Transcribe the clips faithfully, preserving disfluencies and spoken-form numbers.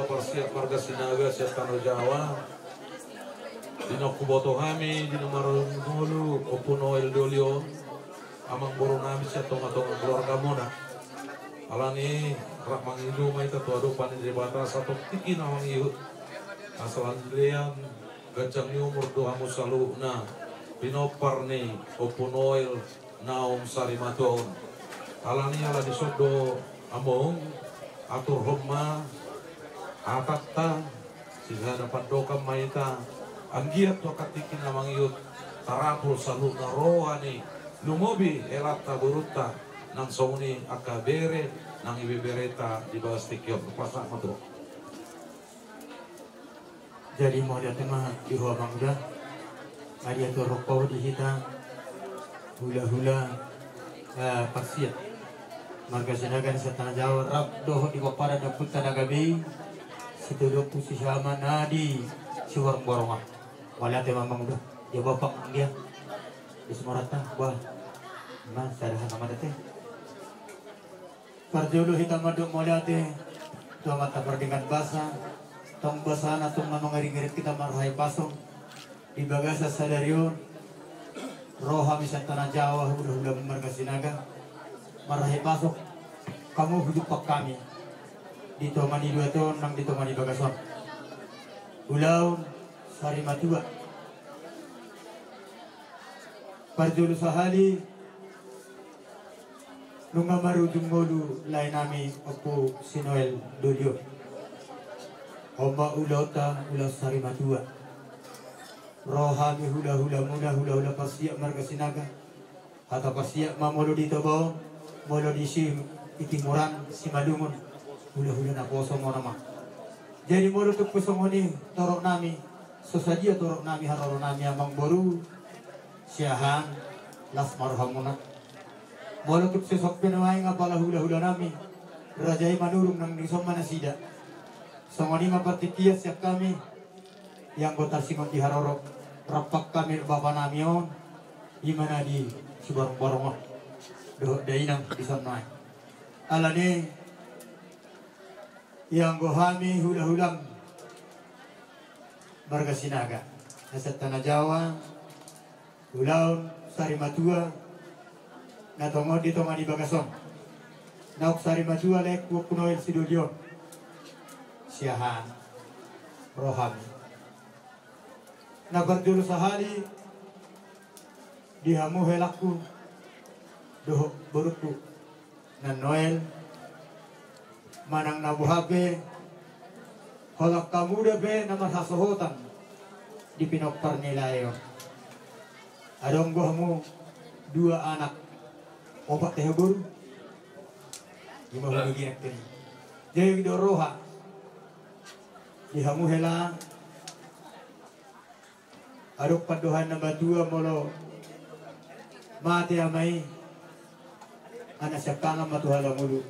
Parsiap marga Sinaga sian Tano Jawa. Di na huboto hami di na marhaha ngolu Ompu Noel Dolion, amangboru nami sian tongatonga keluargamuna. Alani rap mangido ma hita tu adopan ni Debata sahat tu tingki na mangihut. Asa leleng ganjang ni umur do hamu saluhutna pinompar ni Ompu Noel naung sari matua on. Alani ala dison do among, aturhon ma hatanta, sisada pandohan ma hita, anggiat tu angka tingki na mangihut tarapul saluhutna roha ni lumobi helanta borunta, nang songon i angka bere nang ibeberenta di bagas tingki on. Pasahat ma tu ho. Jadi mauliate ma di ho amang uda. Mauliate ma di hita hulahula, eh, parsiap marga Sinaga sian Tano Jawa rap dohot di pomparan ni ompunta na gabe i, sitoloku sihama na di Siborongborong. Mauliate ma amang uda. Dia bapak dia. Di Sumatera bah. Mas ada hana mata teh. Parjolo hita mandok mauliate tu Amanta Pardenggan Basa, tong basana tong na mangiringiring hita marhahipason di bagasan sadari on. Ro hami sian Tano Jawa, hulahula marga Sinaga, marhahipason hamu hujumpang hami di tonga ni dua tondi nang di tonga ni bagas on. Ulaon sari matua. Parjolo sahali nunga marujung ngolu lae nami Ompu si Noel Dolion. On ma ulaonta ulaon sari matua. Ro hami hulahulamuna, hulahula parsiap marga Sinaga. Hata parsiap ma molo di Toba on, molo di si, di Timuran, Simalungun, hulahula naposo ma on amang. Jadi molo tung pe songon i torop nami, so sadia torop nami, haroro nami amangboru, siahaan las ma rohamuna. Molo tung pe songon i pe nuaeng apala hulahula nami, raja i Manurung nang dison ma nasida. Songon i ma partingkian sian hami, ianggo tarsongon di haroro, rap hami bapa nami on, i ma na di Siborongborong on. Dohot dainang dison nuaeng. Alani, ianggo hami hulahulam marga Sinaga na sian Tano Jawa, ulaon sari matua na tongon di tonga ni bagas on. Naung sari matua laengku Ompu Noel si Dolion. Siahaan ro hami. Na parjolo sahali di hamu helangku dohot borungku. Nan Noel, manang na boha pe, holan hamu da pe na marhasohotan di pinompar ni lae on. Adong do hamu dua anak, opat tahe boru. Ima hubagi anak tadi. Jadi do roha di hamu hela. Adong pandohan na matua molo mate ama i, anak siangkangan ma tu halangolu.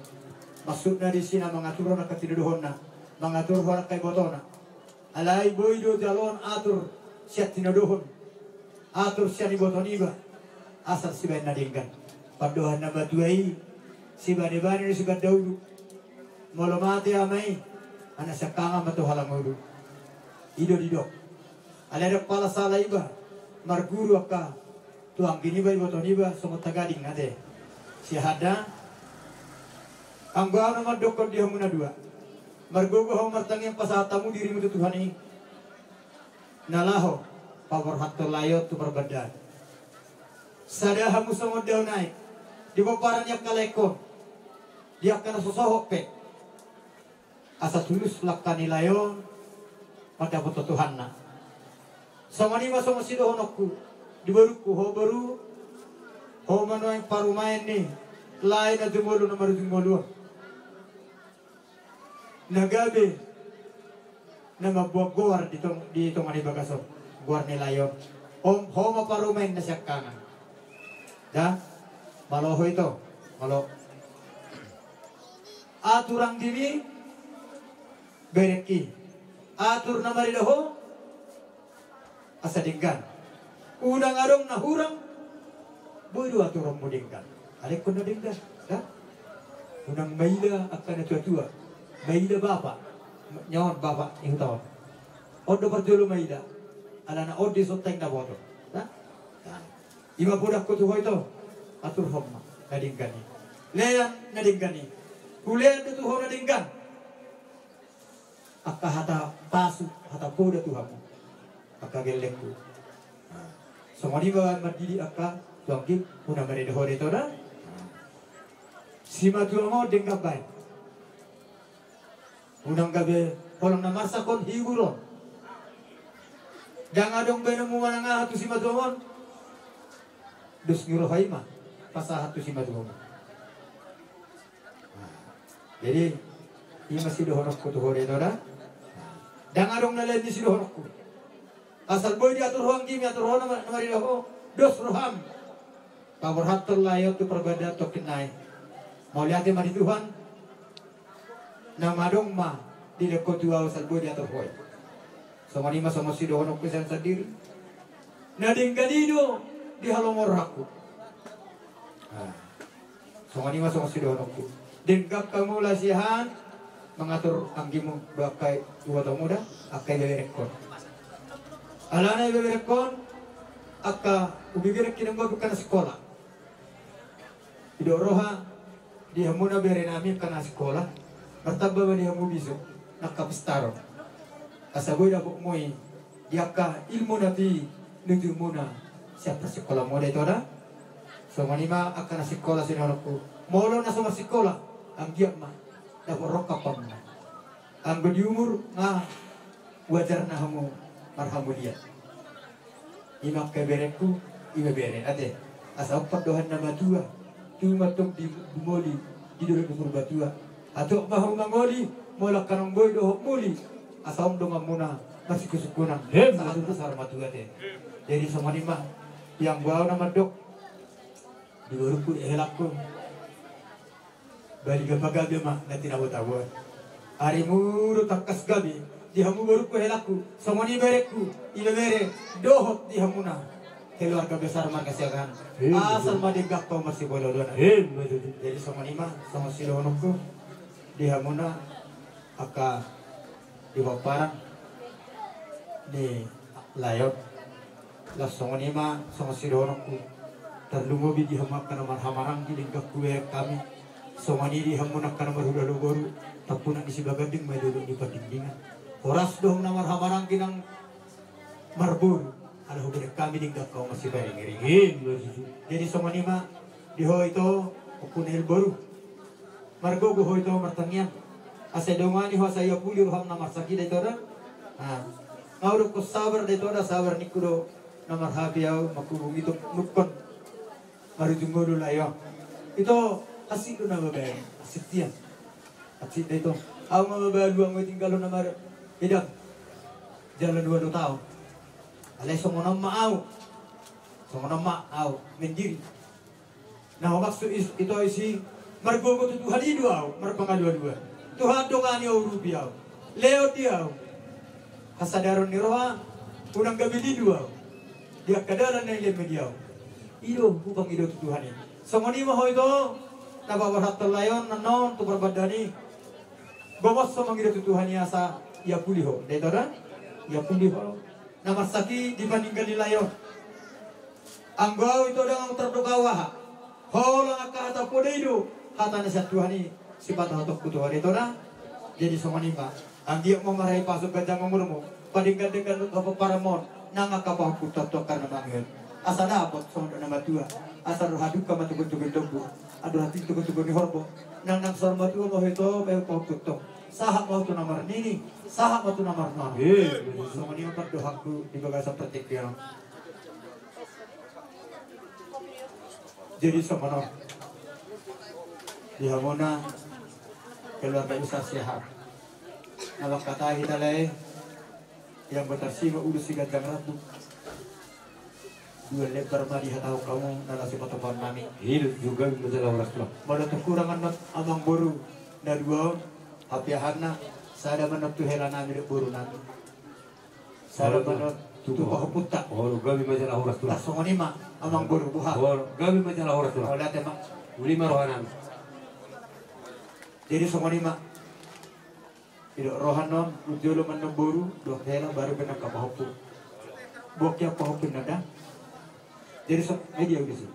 Maksudna disi na mangaturhon angka tinodohonna, mangaturhon angka ibotona. Alai boi do jaloon atur sian tinodohon, atur sian iboto niba, asal sibaen na denggan. Pandohan na matua i, sibanebane do sibaen dahulu. Molo mate ama i, anak siangkangan ma tu halangolu. I do didok. Alai ndang pola sala iba marguru angka tu anggi niba, iboto niba, songon tagading ate. Siahaan da. Anggo au na mandokkon di hamu na dua, margogo hamu martangiang pasahat hamu dirimu tu Tuhan i, na laho paborhathon lae on tu parbandaan. Sada hamu songon daon aek di pomparan ni angka laengkon, di angka na so sohot pe. Asa tulus langka ni lae on mandapothon Tuhanna. Songon i ma songon sidohononku di borungku, ho boru, ho ma nuaeng parumaen ni lae na jumolo na marujung ngolu on. Na gabe na mamboan goar di tong-, di tonga ni bagas on, goar ni lae on. Om, ho ma parumaen na siangkangan. Da, malo ho ito, malo. Atur anggimi, berengki. Atur na marida ho, asa denggan. Unang adong na hurang, boi do aturonmu denggan. Alai ingkon na denggan, da? Unang maila angka na tuatua, maila bapa. Nyawa bapa ni huta on. On do parjolo maila. Alana on do songon na boto. Ima podahku tu ho ito. Aturhon ma na denggan i. Lean na denggan i. Hulean do tu ho na denggan. Angka hata pasu, hata poda tu hamu. Angka gellengku. Songon i ma mandidi angka tu anggim, unang mareda ho da ito da. Simatuam on denggan baen. Unang gabe holong na marsak on hibur on. Ndang adong baenonmu manang aha tu simatuam on. Dos ni roha i ma pasahat tu simatuam on. Jadi ima sidohononku tu ho da ito da. Ndang adong na lain ni sidohononku. Asal boi diatur ho anggim, atur ho na marida ho. Dos roham. Paborhathon lae on tu parbadaan tongkin nai. Mauliate ma di Tuhan. Na madong ma dilehon ho tu ahu asal boi diatur ho i. Songon i ma songon sidohononku sian sandiri. Na denggan i do di halomorangku. Songon i ma songon sidohononku. Denggan hamu lae sian mangatur anggimu do angka ibotomu da angka ibeberengkon. Alana ibeberengkon angka ubeberengki nanggo angka na sikola. Didok roha di hamu na berenami angka na sikola. Martamba ma di hamu bisuk na angka pistaron. Asa boi dapotmu i di angka ilmu na pinututmuna sian parsikolamuna da ito da. Songon i ma angka na sikola sidohononku. Molo na so marsikola anggiat ma dapot rongkap hamuna. Anggo di umur nga wajar na hamu marhamulian. Ima angka ibeberengku, ibebere ate. Asa on pandohan na matua. Tu ma tong di bumoli di dolok ni Purbatua. Hatop ma hamu mangoli molo angka naung boi dohot muli. Asa on donganmuna marsungkunsungkunan sahat tu saur matua ate. Jadi songon i ma. Ianggo ahu na mandok di borungku di helangku. Baliga pagabe ma na tinabotabo. Arimu do tangkas gabe di hamu borungku helangku, songon i berengku, ibebere dohot di hamuna keluarga besar marga Siahaan. Asal ma denggan hamu marsipaolooloan. Jadi songon i ma songon sidohononku di hamuna angka di pomparan ni lae on. Laos songon i ma songon sidohononku. Tarlumobi di hamu angka na marhahamaranggi dengganku bereng hami. Songon i di hamu angka na marhula do boru. Tampunak ni Sibaganding ma i dolok ni Pandingdingan. Horas do hamu na marhahamaranggi nang marboru. Ala hubereng hami dengganku marsiparingiringi. Jadi songon i ma di ho ito, ompung na i boru. Margogo ho ito martangiang. Asa didongani ho asa iapuli roham na marsak i da ito da. Nga hudokkon sabar da ito da, sabar ningku do na marhape ahu manghubungi ito nungnung. Marujung ngolu lae on. Ito hansit do na mabaen, hansit tiang. Hansit da ito. Ahu ma mabalu anggo tinggal ho na maredam. Jala dua do taon. Alai songon on ma ahu. Songon on ma ahu mandiri. Na humaksud ito disi margogo tu Tuhan i do ahu marpangalualuan. Tuhan dongani ahu, urupi ahu, lehon di ahu hasadaron ni roha. Unang gabe lilu ahu di angka dalan na nilean di ahu. I do hupangido tu Tuhan i. Songon i ma ho ito na paborhathon lae on annon tu parbadaan i. Gomos ho mangido tu Tuhan i asa iapuli ho da ito da. Iapuli ho na marsak i di paninggal ni lae on. Anggo ahu ito ndang ahu tardok ahu aha. Holan angka hata poda i do hata na sian Tuhan i sipatahotonku tu ho da ito da. Jadi songon i ma. Anggiat ma marhapangalaho ganjang umurmu. Padenggan-denggan do hapomparanmu on nang angka pahompuhon tu angka na mangihut. Asa dapot songon na matua. Asa ro haduka ma tu gunung-gunung lombu. Asa ro haduka tu gunung-gunung ni horbo. Nang nang saur matua ma ho ito bahen pahompuhon. Sahat ma ho tu na marnini. Sahat ma ho tu na marnono. Songon i ma pandohanku di bagasan partingkian on. Jadi songon on di hamuna keluarga besar Siahaan. Na mangkatai hita lae, ianggo tarsiba ulos siganjang rambu. Dua lembar ma dihatahon hamu na laos sipatupaonnami. Hidup jo, gabe ma jala horas tulang. Molo tung hurang annon amangboru na dua on, hape ahanna sada ma annon tu helanami dohot borunami. Sada ma annon tu pahompunta. Olo, gabe ma jala horas tulang. Songon i ma amangboru, boha? Olo, gabe ma jala horas tulang. Olo, ate ma. Uli ma rohanami. Jadi songon i ma. Didok roha annon, tu jolo ma annon boru dohot hela, baru pe angka pahompu. Boha angka pahompu na da. Jadi so, media udah sih.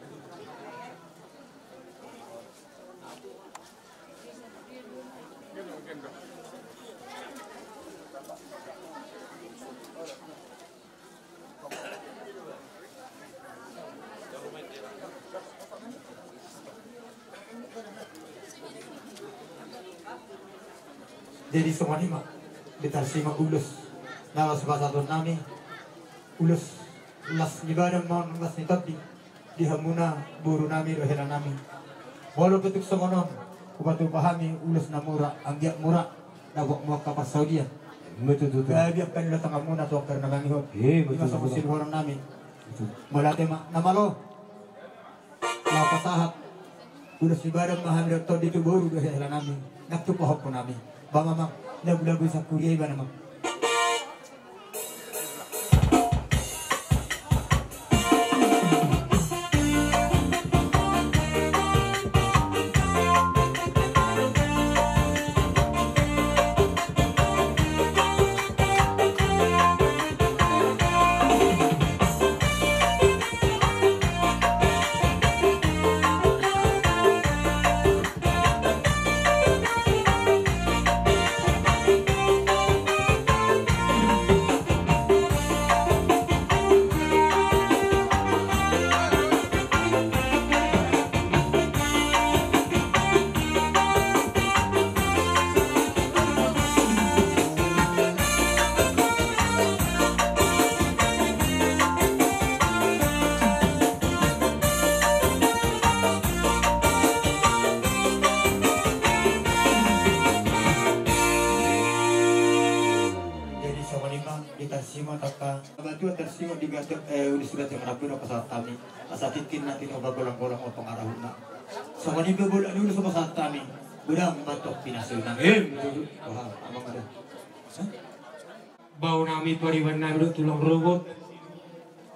Jadi songon i ma, ditarsima ulos na laos pasahaton nami, ulos las ni badan maupun las ni tondi di hamuna boru nami dohot hela nami. Molo pe tung songon on, hupatupa hami ulos na mura, anggiat mura dapot hamu angka parsaulian. Betul, betul. Gabe angka ni tanganmuna tu angka na mangihut. Eh, betul, betul. Ima songon sidohonon nami. Betul. Mauliate ma na malo. Laho pasahat ulos ni badan ma hami dohot tondi tu boru dohot hela nami, nang tu pahompu nami. Ba amang, lagu-lagu sian huria i ba amang. Jadi songon i ma, ditarsima angka na matua, tarsima di gatok, eh, ulos di gatok na piro pasahat hami. Asa tingki na tinopa golang-golang oto pangarahutna. Songon i pe bolak ni ulos pasahat hami. Godang ma antong pinasuna. Em, betul. Wah, amang ada. Hah? Bao nami, pariban nami dohot tulang rorobot,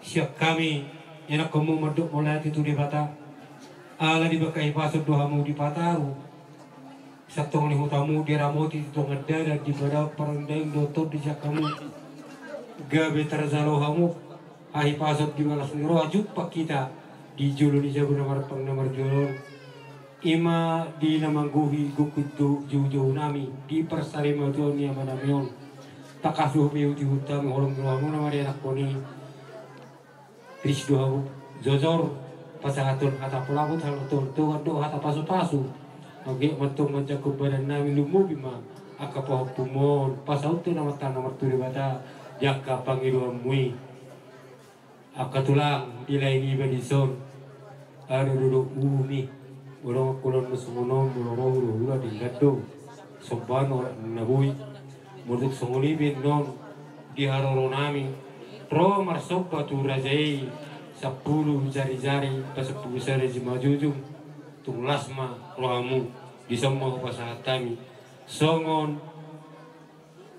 sian hami ianakhonmu mandok mauliate tu Debata. Ala dibahen hahipason do hamu dipataru sian tonga ni hutamu, diramoti tu tonga ni dalan, dipadaon parandaon dohot tondi sian hamu. Gabe tarjalo hamu hahipason di bagas ni roha, jumpang hita di jolo ni jabu na marpang na marjual on. Ima di na manggohi gokit do jou-jou nami di parsarimatua ni amanami on. Tangkas do hupaihut-ihut hami holong ni rohamuna ma di anakhon i. Ris do hamu jojor pasahathon hata polaput, hata tongtong dohot hata pasu-pasu. Anggiat ma antong manjangkon badan nami, lumobi ma angka pahompumu on, pasauthon amanta na martua Debata di angka pangidoanmu i. Angka tulang, di lae niba dison, adong do umi, molo angka ulaon na songon on, molo ro hula-hula denggan do somba ni halak na boi. Molo tung songon i pe annon di haroro nami, ro marsomba tu raja i, sampulu jari-jari, pasampulu sada simanjujung, tung las ma rohamu. Dison ma hupasahat hami songon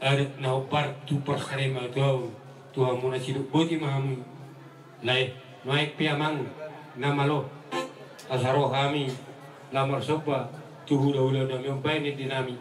adat na hombar tu parsarimatua on, tu hamu na sidok, boti ma hamu i. Lae, nuaeng pe amang na malo, asa ro hami laho marsomba tu hula-hula nami on, baen ende nami.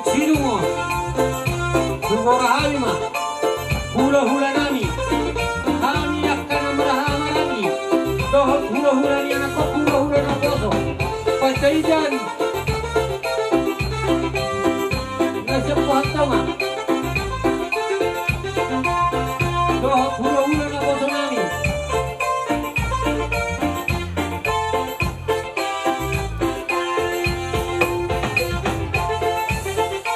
Sidung on, huboan hami ma hula-hula nami, hami angka na marhaha maranggi, dohot hula-hula ni anakhonku, hula-hula na poso Panjaitan na sian Pohan Tonga, dohot hula-hula na poso nami.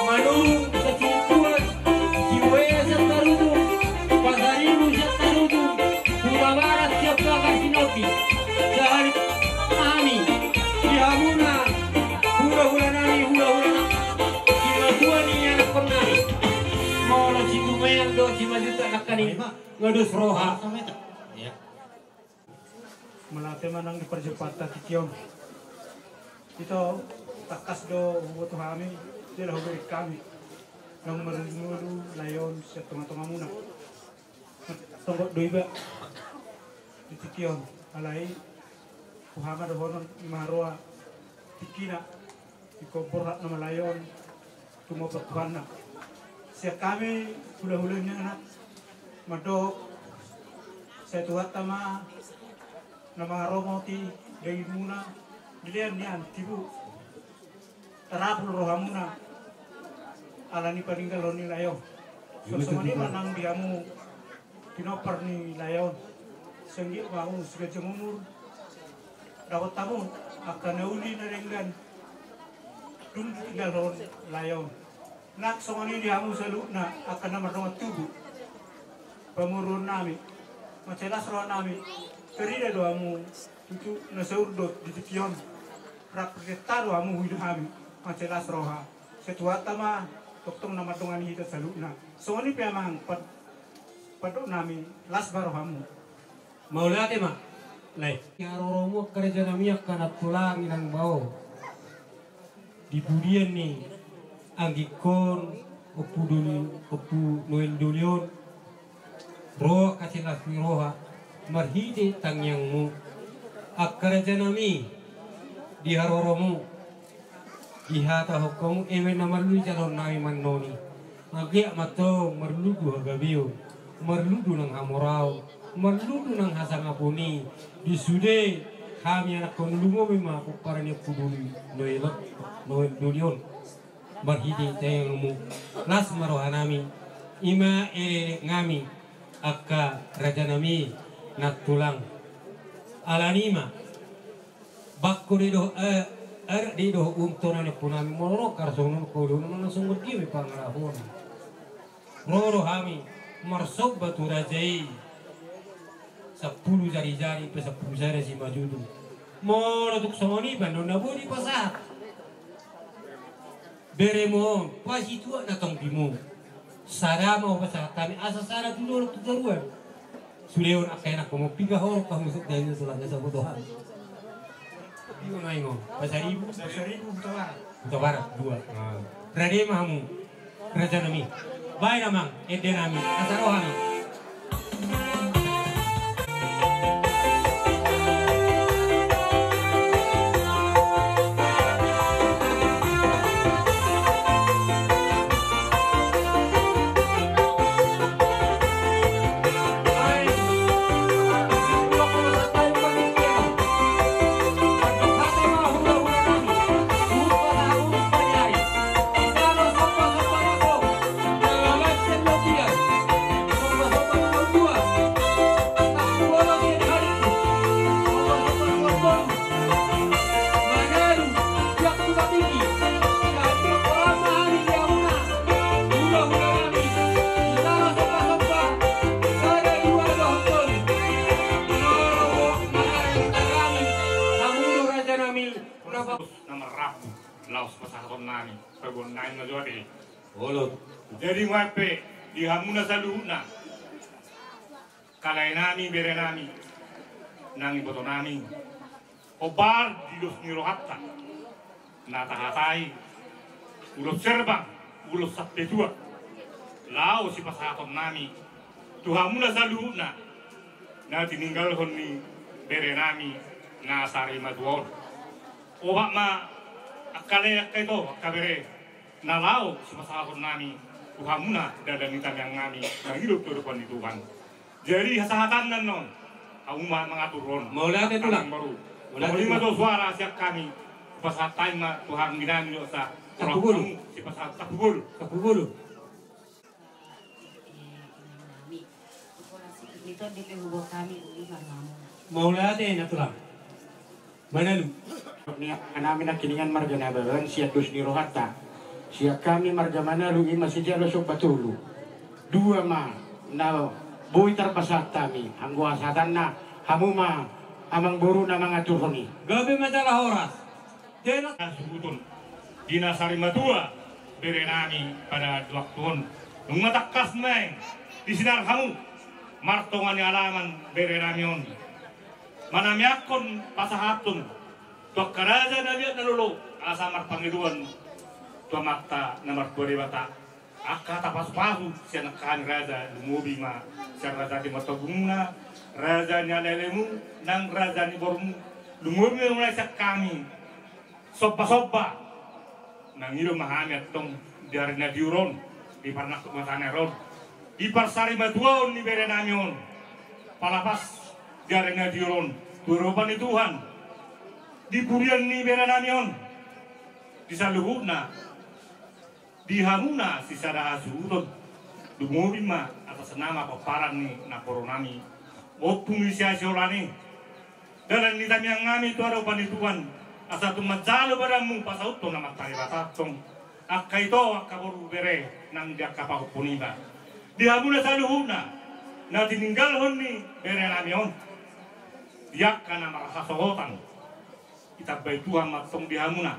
Manurung Meang do si majuta nangkaning. Ngodus roha. Iya. Mauliate ma nang di parjumpangta tingki on. Ito, tangkas do huboto hami, jala hubereng hami naung marminggu lae on sian tongatongamuna. Tongtong do iba di tingki on, alai tu hami ma dohonon, ima roha tingkina. Ingkon borhat nama lae on, tumompa Tuhanna. Sian hami hulahula ni anak mandok, sai Tuhanta ma na mangaramoti dagingmuna di lehon nian tibu. Tarapul rohamuna ala ni paninggalhon ni lae on. Songon i ma nang di hamu pinompar ni lae on. Sai anggiat ma hamu siganjang umur, dapot hamu angka na uli na denggan dung ditinggalhon lae on. Nang songon i di hamu saluhutna angka na mardongan tubu. Pamoruonnami, mansai las rohanami, tarida do hamu tutu na saurdot di tingki on. Rap renta do hamu huida hami, mansai las roha. Sai Tuhanta ma tongtong na mandongani hita saluhutna. Songon i pe amang pad- pandoknami, las ma rohamu. Mauliate ma lae. Di haroromu angka rajanami, angka nantulang, inang bao. Di pudian ni anggingkon, Ompu Doli, Ompu Noel Doli on, ro angka silas ni roha marhite tangiangmu. Angka rajanami, di haroromu, dihatahon hamu eme na marlui jaloonnami mannoni. Anggiat ma antong marlundu hagabeon, marlundu nang hamoraon, marlundu nang hasangapon i. Di sude hami anakkon, lumobi ma pomparan ni Ompu Doli, Noel, Noel Doli on. Marhite tangiangmu, las ma rohanami. Ima elekeleknami, angka rajanami, nantulang. Alani i ma, bangko do i dohot, eh, adat do i dohot unto na niompunami, molo ro angka songon on, molo ro na songon dia ma i pangalahoon. Ro do hami marsomba tu raja i. Sampulu jarijari pe sampulu sada simanjujung. Molo tung songon i pe annon na boi dipasahat beremu on, pasituak na tonggimu. Sada ma hupasahat hami, asa sada tu dolok tu toruan. Sude on angka ianakkon, piga horong hamu sian dia, tulang, asa huboto hami. Piga ma ingon? Pasaribu? Pasaribu, Huta Barat. Huta Barat, dua. Ah. Rade ma hamu, rajanami. Baen amang, endenami, asa ro hami. Na marrambu laos pasahatonnami, paboaonnami na joa be. Olo. Jadi, mauliate di hamuna saluhutna, kalaenami, berenami, nang ibotonami, hombar di dos ni rohanta na tahatai, ulos herbang, ulos sampetua, laos sipasahatonnami tu hamuna saluhutna na tininggalhon ni berenami na sarimatua on. Obat ma, angka lae, angka ito, angka bere, na laho sipasahatonnami tu hamuna dalan ni tangiangnami mangido tu adopan ni Tuhan. Jadi, hasahatan annon, hamu ma mangaturhon. Mauliate, Tulang. Mauliate. Songon i ma tutu suara sian hami, pasahat hami ma tu hamu, angginami dohot sa. Tampuk bulu. Sipasahat, tampuk bulu. Tampuk bulu. Mauliate, Nantulang. Manalu. Ni angginami nangkiningan marga Nababan, sian dos ni rohanta, sian hami marga Manalu, ima sijalo somba tolu. Dua ma na boi tarpasahat hami, anggo hasahatanna, hamu ma amangboru na mangaturhon i. Gabe ma jala horas. Dena. Suhuton di na sarimatua berenami pada waktu on. Nunga tangkas naeng disinar hamu martonga ni alaman berenami on, manamiangkon pasahathon tu angka raja na liat na lolo, asa marpangidoan tu Amanta na martua Debata. Angka hata pasupasu sian hami raja, lumobi ma sian raja ni martobungna, raja ni alealemu, nang raja ni bormu, lumobi ma mulai sian hami sombasomba. Mangido ma hami antong di ari na tiur on, di parnangkok mata ni ari on, di parsarimatuaon ni berenami on, pala pas di ari na tiur on tu adopan ni Tuhan, di purian ni berenami on, di saluhutna di hamuna sisada hasuhuton, lumobi ma atas nama pomparan ni namborunami Ompung ni Siasiolan i. Dalan ni tamiang nami tu adopan ni Tuhan, asa tung manjalo badanmu pasauthon Amanta Debata antong angka ito, angka boru, bere nang di angka pahompu niba. Di hamuna saluhutna na tininggalhon ni berenami on, di angka na marhasohotan, ditambai Tuhan ma antong di hamuna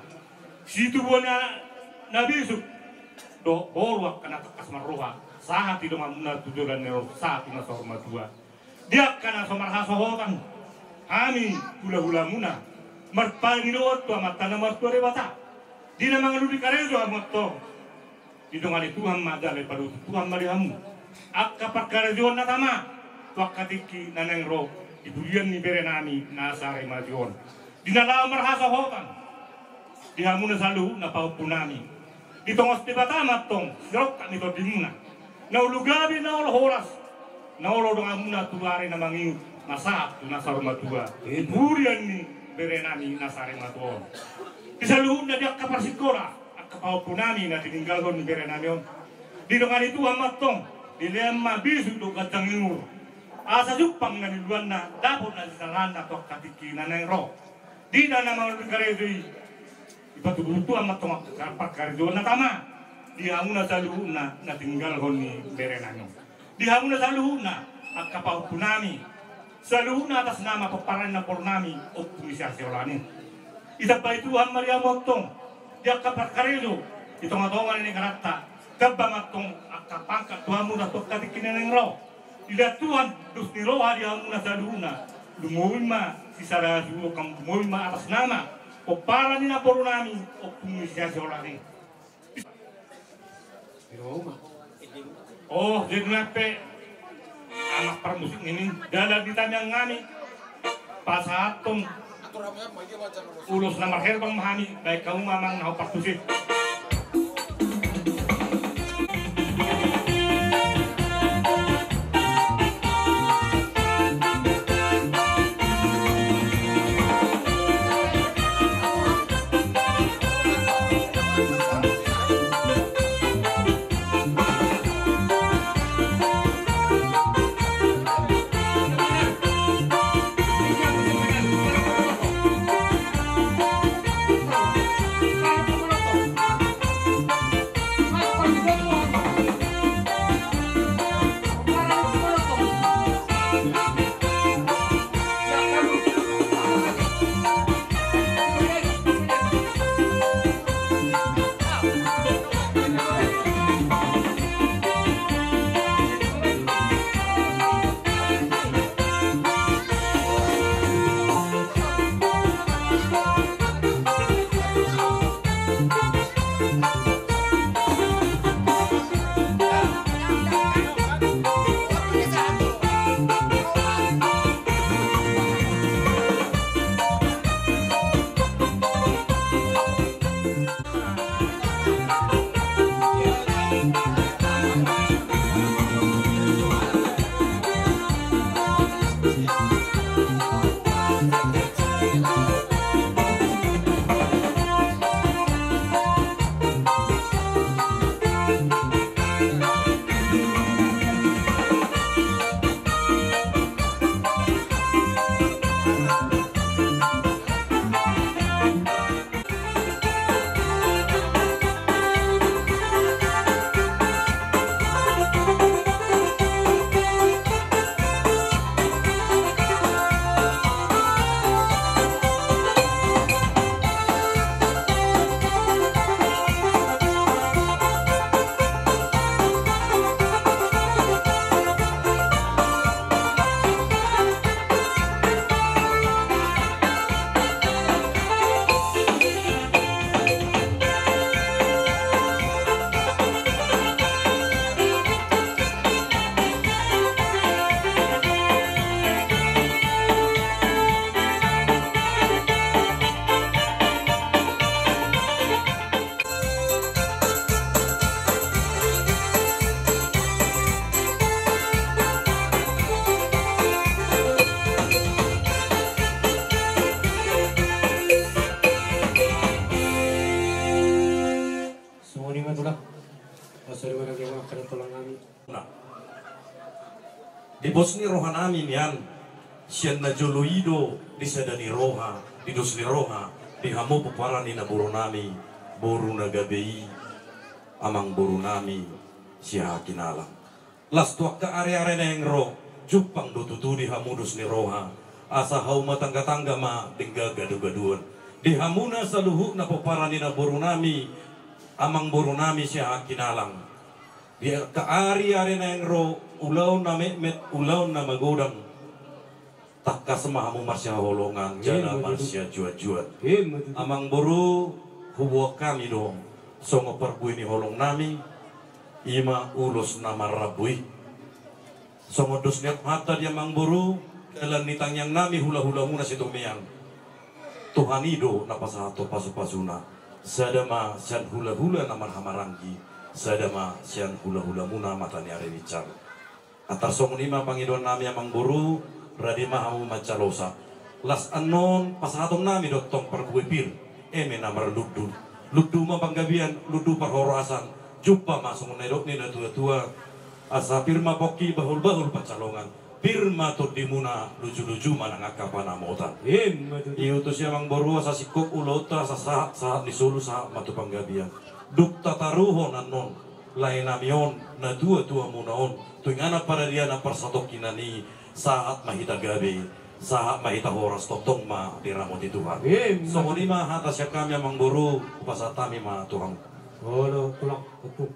situbuan ni anak na bisuk dohot boru, angka na tangkas marroha sahat di donganmuna tu joloan ni ari on sahat tu na saur matua. Di angka na so marhasohotan, hami hulahulamuna marpangidoan tu Amanta na martua Debata, di na mangalului karejo hamu antong, didongani Tuhan ma jala dipadomu Tuhan ma di hamu angka parkarejoon na tama tu angka tingki na naeng ro di purian ni berenami na sarimatua on. Di na laho marhasohotan, di hamuna saluhutna pahompunami, ditongos Debata ma antong sirongkap ni tondimuna, na olo gabe, na olo horas, na olo donganmuna tu ari na mangihut na sahat tu na saur matua di purian ni berenami na sarimatua on. Di saluhutna di angka parsikola, angka pahompunami na tininggalhon ni berenami on, didongani Tuhan ma antong, dilehon ma bisuk dohot ganjang ni umur, asa jumpang na niluluanna, dapot na sinalaanna tu angka tingki na naeng ro. Di na mangalului karejo i, dipatubu Tuhan ma antong angka parkarejoon na tama di hamuna saluhutna na tininggalhon ni berenami on. Di hamuna saluhutna angka pahompunami, saluhutna atas nama pomparan ni namborunami Ompung ni Siasiolan i, ditambai Tuhan ma di hamu antong di angka parkarejo di tongatonga ni negaranta. Tamba ma antong angka pangkat tu hamuna tu angka tingki na naeng ro. Dilehon Tuhan dos ni roha di hamuna saluhutna, lumobi ma sisada hasuhuton, lumobi ma atas nama pomparan ni namborunami Ompung ni Siasiolan i. Oh, jadi nang pe anak parmusik ini, dalan ni tamiang nami pasahathon ulos na marherbang ma hami, baen hamu ma amang na hombar tusi. Di pos ni rohanami nian, sian na jolo i do di sada ni roha, di dos ni roha, di hamu pomparan ni naboru nami, boru na gabe i, amangboru nami Siahaan Hinalang. Las tu angka ari-ari naeng ro, jumpang do tutu di hamu dos ni roha, asa hauma tangga-tangga ma denggan gadu-gaduan. Di hamuna saluhutna pomparan ni naboru nami, amangboru nami Siahaan Hinalang. Di angka ari-ari naeng ro, ulaon na metmet, ulaon na magodang, tangkas ma hamu marsihaholongan, jala marsiajuan-juan. Ima tutu. Amangboru, huboan hami do songon parbue ni holong nami, ima ulos na marrambu i. Songon dos ni rohanta di amangboru, dalan ni tangiang nami hula-hulamuna Sitomeang. Tuhan i do na pasahathon pasu-pasuna. Sada ma sian hula-hula na marhahamaranggi, sada ma sian hula-hulamuna mata ni ari binsar. Antar songon i ma pangidoan nami amangboru, rade ma hamu manjalosa. Las annon pasahaton nami do tong parbue pir, eme na marlundu. Lundu ma panggabean, lundu parhorasan, jumpa ma songon na nidok ni natua-tua. Asa pir ma pongki, bahul-bahul pansalongan, pir ma tondimuna, luju-luju ma nang angka panamotan. Ima tutu. Iutus i amangboru asa singkop ulaonta, asa sahat-sahat ni solu sahat ma tu panggabean. Dung tataruhon annon lae nami on, natua-tuamuna on, tu inganan paradianan parsatongkinan i, sahat ma hita gabe, sahat ma hita horas, tongtong ma diramoti Tuhan. Ima. Songon i ma hata sian hami amangboru, hupasahat hami ma tu hamu. Olo, tulang, ompung.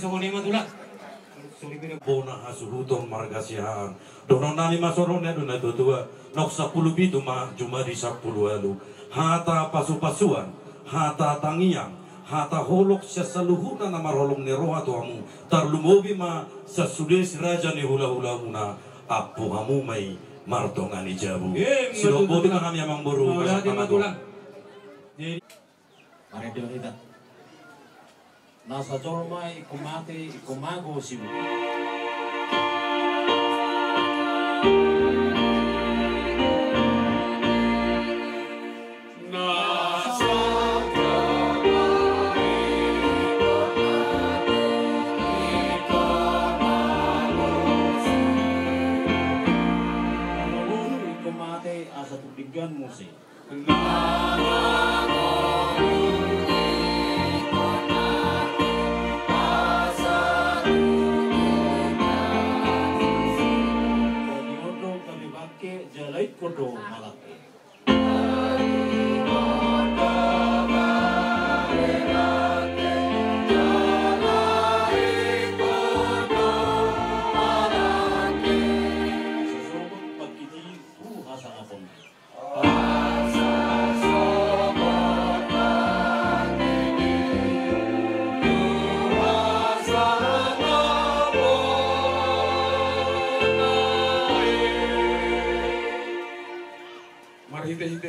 Songon i ma tulang. Bona hasuhuton marga Siahaan. Dohonon nami ma songon na nidok ni natua-tua. Naung sampulu pitu ma jumadi sampulu ualu. Hata pasu-pasuan, hata tangiang, hata holong sian saluhutna na marholong ni roha tu hamu. Tarlumobi ma sian sude si raja ni hula-hulamuna, ampu hamu ma i mardongan ni jabu. Ima tutu. Sidok boti ma hami amangboru. Mauliate ma tulang. Jadi marende hita. Na sajolma ingkon mate, ingkon mago sibuat. Na sajolma ingkon mate, ingkon mago sibuat. Ingkon mate asa tung denggan muse.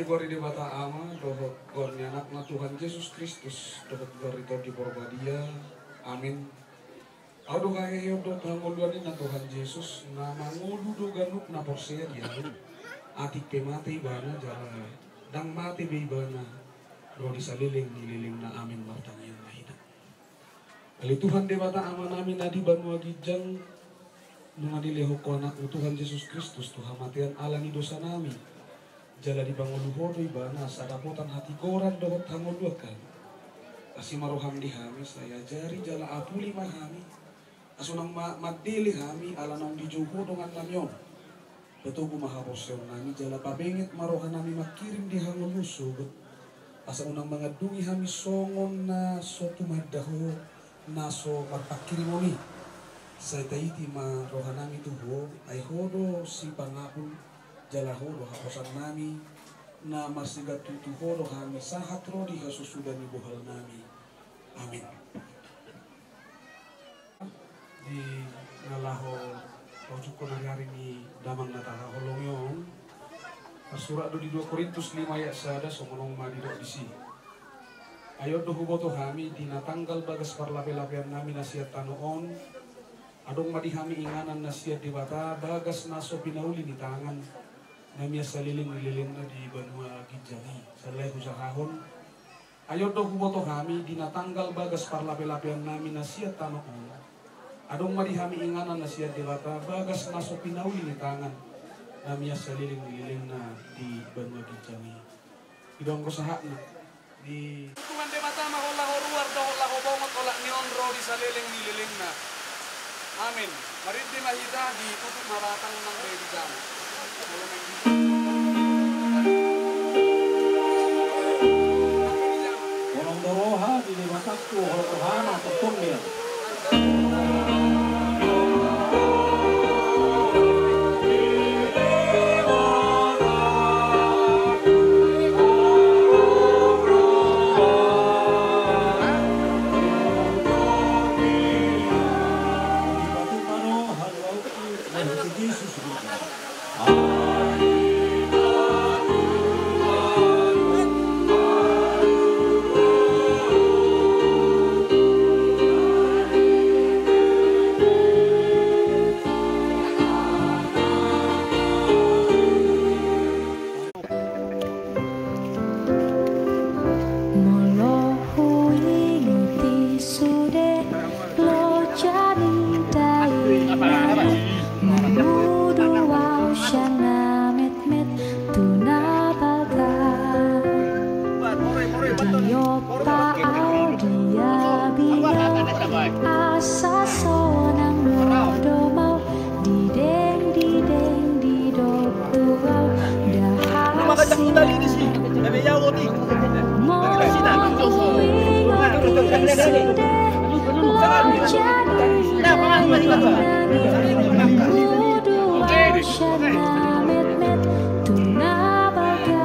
Goar ni Debata Ama, dohot goar ni Anakna Tuhan Jesus Kristus, dohot goar ni Tondi Porbadia. Amin. Ahu do hahehehon dohot hangoluan ninna Tuhan Jesus, na mangolu do ganup na porsea di Ahu. Atik pe mate ibana jala ndang mate be ibana, ro di saleleng ni lelengna. Amin. Martangiang ma hita. Ale Tuhan Debata Amanami na di banua ginjang, nunga dilehon Ho Anakmu Tuhan Jesus Kristus tu hamatean ala ni dosanami, jala dipangolu Ho do ibana asa dapotan hatigoran dohot hangoluan hami. Asi ma roham di hami, sai ajari jala apuli ma hami, asa unang ma-, mandele hami ala naung dijou Ho dongannami on. Patogu ma haporseaonnami jala pabenget ma rohanami mangkirim di hangoluan sogot, asa unang mangandungi hami songon na so tumanda Ho, na so marpangkirimon i. Sai taiti ma rohanami tu Ho, ai Ho do sipangapul, jala Ho do haposannami, na marsigantung tu Ho do hami sahat ro di hasusuda ni bohalnami. Amin. Di na laho paujungkon ari-ari ni damang na tahaholongi on, tarsurat do di dua Korintus lima ayat sada, songon on ma didok disi. Ai on do huboto hami, di na tanggal bagas parlape-lapeannami na sian tano on, adong ma di hami inganan na sian Debata bagas na so pinauli ni tangan, na mian saleleng ni lelengna di banua ginjang i. Sai lae husahahon. Ai on do huboto hami, di na tanggal bagas parlape-lapeannami na sian tano on, adong ma di hami inganan na sian Debata bagas na so pinauli ni tangan, na mian saleleng ni lelengna di banua ginjang i. Ido anggo sahatna. Di Tuhan Debata ma hola ho ruar dohot hola ho bongot olat ni on ro di saleleng ni lelengna. Amin. Marende ma hita, ditutup ma batang nang be di jama. Holong do roha di Debata tu holong rohana tongtong dia. Molo huingot i sude loja ni dainang, mangudu au sian na metmet tu na balga. Diompa au di abinga, asa sonang modom au. Dideng, dideng, didok tu au da hasian. Molo huingot i sude loja ni dainang, mangudu au sian na metmet tu na balga.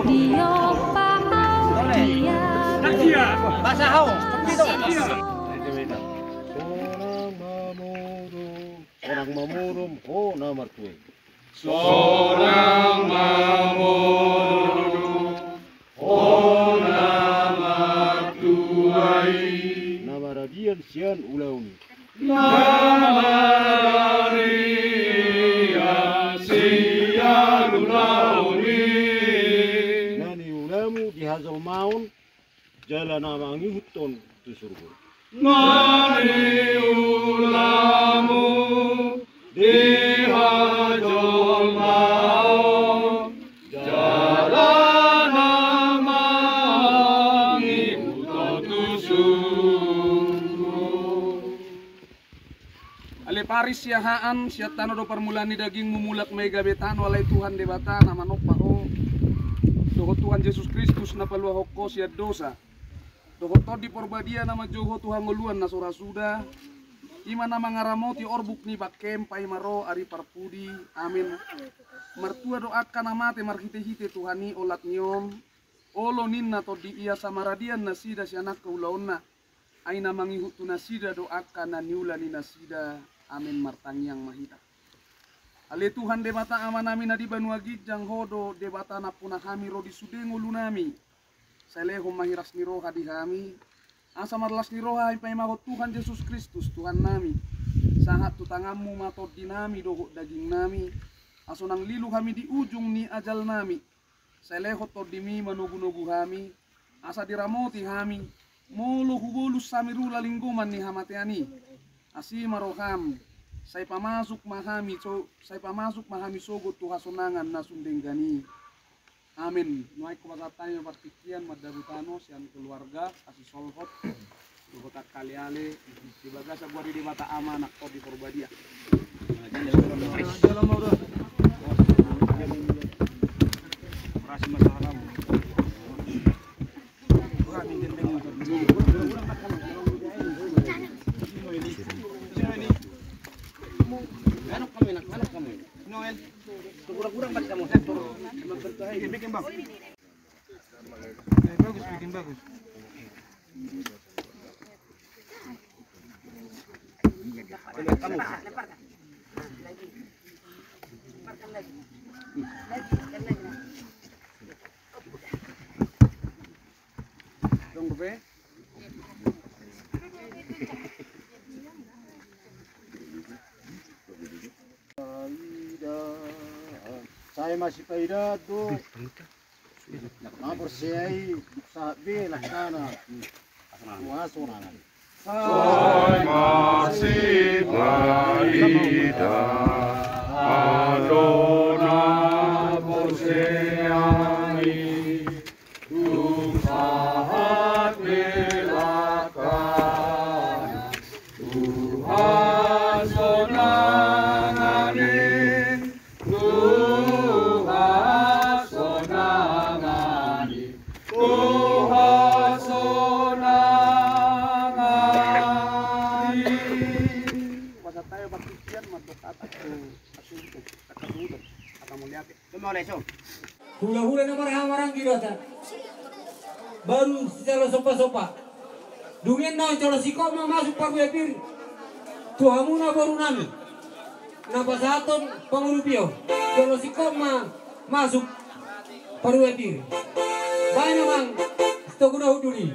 Diompa au di abinga. Sonang mamodom, sonang mamodom, ho na martua i. Sonang mamodom, ho na martua i. Na maradian sian ulaon i. Na maradian sian ulaon i. Na niulamu di hajolmaon, jala na mangihuthon tu surgo. Na niulamu di hajolmaon, jala na mangihuthon tu surgo. Ale paris siahaan, sian tano do parmulaan ni dagingmu, mulak ma i gabe tano, alai Tuhan Debata na manompa ho, dohot Tuhan Jesus Kristus na paluahon ho sian dosa, dohot Tondi Porbadia na manjou ho tu hangoluan na so ra suda, i ma na mangaramoti orbuk ni bangkem paima ro ari parpudi. Amin. Martua do angka na mate marhitehite Tuhan i olat ni on, olo ninna tondi i asa maradian nasida sian angka ulaonna. Ai na mangihut tu nasida do angka na niula ni nasida. Amin. Martangiang ma hita. Ale Tuhan Debata Amanami na di banua ginjang, Ho do Debata nampuna hami ro di sude ngolunami. Sai lehon ma hiras ni roha di hami, asa marlas ni roha hami paimahon Tuhan Jesus Kristus Tuhannami. Sahat tu tanganmu ma tondinami dohot dagingnami, asa unang lilu hami di ujung ni ajalnami. Sai lehon tondimi manogunogu hami, asa diramoti hami, molo hubolus hami rula linggoman ni hamatean i. Asi ma roham, sai pamasuk ma hami so, sai pamasuk ma hami sogot tu hasonangan na sun denggan i. Amen. Nuaeng hupasahat hami ma partingkian mandabu tano sian keluarga, asi solhot, dohot angka aleale, di bagasan goar ni Debata Ama, Anak, Tondi Porbadia. Kurang-kurang buat kamu. Bikin, bikin bagus, bikin bagus. Sai masipaida do. Na porsea i, sahat be laksana. Puaso na ngai. Sai masipaida do na porsea i, tung sahat be laksana. Tu hasonangan i, tu hasonangan i, tu hasonangan i. Masa tayo baktian mantok atas tu asunto, atas udo, atas muliate. Hulahula na marhahamaranggi do hita. Baru sijalo sopa-sopa. Dung i annon jolo singkop ma masuk parbue pir. Tu hamuna boru nami. Na pasahathon pangurupion. Jolo singkop ma masuk parbue pir. Baen amang, sitogu na hundul i.